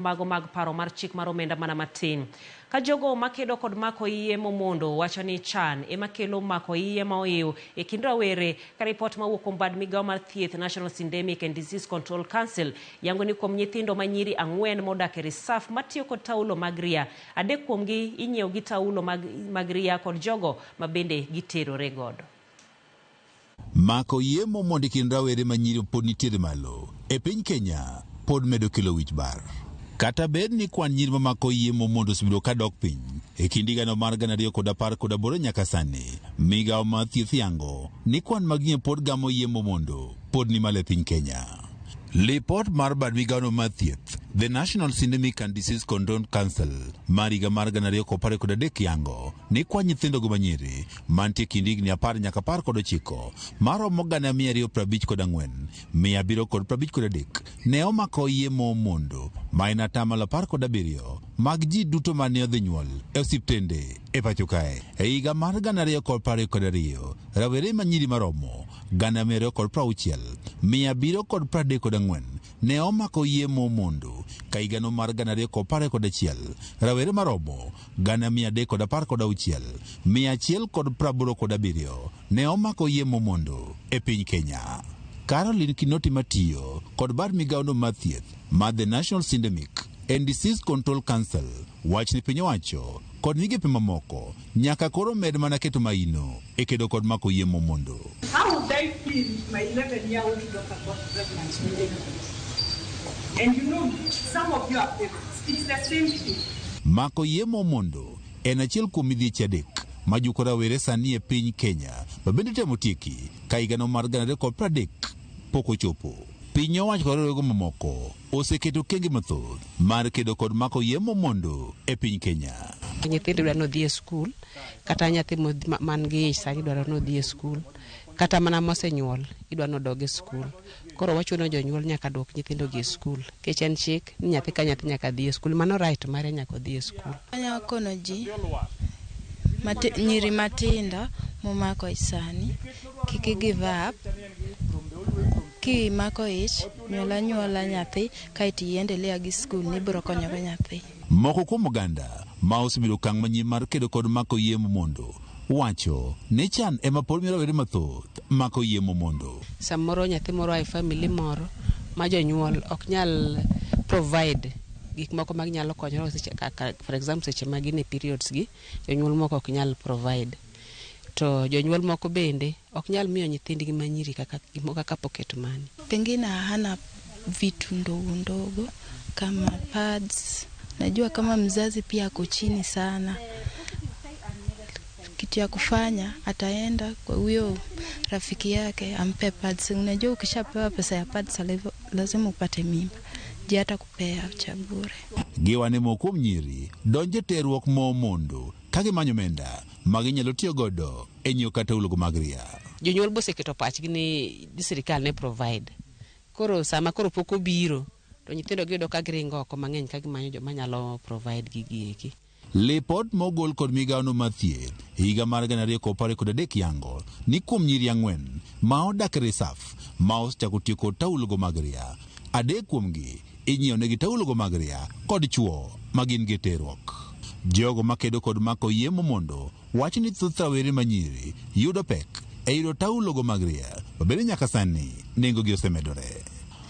Mago mag paro mar chik mar omenda mana matin. Ka jogo makedo kod mako iye momondo wacho ni chan ema kelo mako iye ma oiw e kind rawere ka ripot mawuok kuom bad migawo mar thieth National Syndemic and Disease Control Council yango ni kuom nyithindo ma nyiri ang'wen modak e risaf matiyo kod taulo mag ria, adek kuomgi inyiewo gi taulo mag, mag ria kod jogo ma bende giterore godo. Mako yemo mondo e kind rawere ma nyiri pod nitiere malo e piny Kenya pod medo kelo wich bar. Kata bed ni kwan nyiri mamako yemo mondo osebedo ka dok piny e kind higano mar 2018 nyaka sani, migawo mar thieth yango ni kwan mag nyiri pod gamo yemo mondo pod ni malo e piny Kenya. Lipot mar bad migawono mar thieth, The National Syndemic and Disease Control Council mar higa mar 2023 yango ni kwan nyithindogo manyiri mantie kind higni 10 nyaka 19 maromo 254,753 ne omako iye momondo ma en atamalo 17 mag ji duto mane odhi nyuol e osiptende e pacho kae. E higa mar 2022, rawere manyiri maromo 260,734 ne omako iye momondo ka higano mar 2021 rawere maromo 316,187 ne omako iye momondo e piny Kenya. Caroline Kinoti matiyo kod bad migawono mar thieth mar The National Syndemic and Disease Control Council wach ni piny owacho kod migepe mamoko nyaka koro med mana keto maino e kedo kod mako iye momondo. How would I feel if my 11-year-old daughter got pregnant immediately? And some of you are parents. It's the same thing. Mako iye momondo en achiel kuom midhieche adek majuko rawere sani e piny Kenya ma bende temo tieki ka higano mar 2030 pok ochopo. Piny owacho kod riwruoge mamoko oseketo okenge mathoth mar kedo kod mako iye momondo e piny Kenya. Nyithindo dwaro ni odhi e skul, kata nyathi man gi ich sani dwaro ni odhi e skul, kata mana mosenyuol idwa ni odog e skul. Koro wachuno jonyuol nyaka duok nyithindo gi e skul, nikech en chik ni nyathi ka nyathi nyaka dhi e skul. Mano right mare nyaka odhi e skul. Anyalo kono ji nyiri matindo momako ich sani kik give up. Kimako ich, nyuol anyuola nyathi kaeto iendelea gi skul ni ibiro konyogo nyathi. Moko kuom oganda ma osebedo okang' manyien mar kedo kod mako iye momondo wacho ni chan ema pod miyo rawere mathoth mako iye momondo. Samoro nyathi moro a e family moro ma jonyuol ok nyal provide gik moko ma ginyalo konyore seche kaka for example seche ma gin e periods gi, jonyuol moko ok nyal provide. To jonyuol moko bende ok nyal miyo nyithindgi manyiri kaka gimoro kaka pocket money. Pengine hana vitu ndogo ndogo kama pads. Najua kama mzazi pia ako chini sana. Kitu ya kufanya ataenda kwa huyo rafiki yake ampe pads. Unajua ukishapewa pesa ya pads lazima upate mimba. Je, hata kupea cha bure. Giwane moko kuom nyiri donjo e terruok momondo ka gimanyo omenda ma ginyalo tiyo godo e nyiewo kata ulogo mag ria. Jonyuol boseketo pachgi ni sirikal ne provide. Koro sama koro pok obiro to nyithindo giyudo ka giringo oko mang'eny ka gimanyo joma nyalo provide gigi eki. Lipot mogol kod migawono mar thieth higa mar 2023 yango ni kuom nyiri ang'wen ma odak e risaf ma osechako tiyo kod taulogo mag ria, adek kuomgi inyiewo negi taulogo mag ria kod chwo ma gin gi terruok. Jogo makedo kod mako iye momondo wacho ni thoth rawere manyiri yudo pek e yudo taulogo mag ria ma bende nyaka sani nengogi osemedore.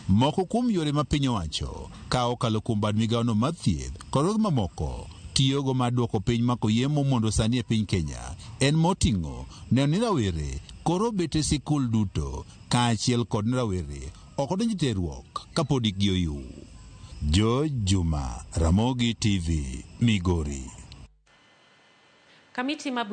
Moko kuom yore ma piny owacho ka okalo kuom bad migawono mar thieth kod riwruoge mamoko tiyogo mar duoko piny mako iye momondo sani e piny Kenya en moting'o neno ni rawere koro bet e sikul duto kaachiel kod ni rawere ok odonj e terruok kapod hikgi oyuw. George Juma, Ramogi TV, Migori. Kamiti ma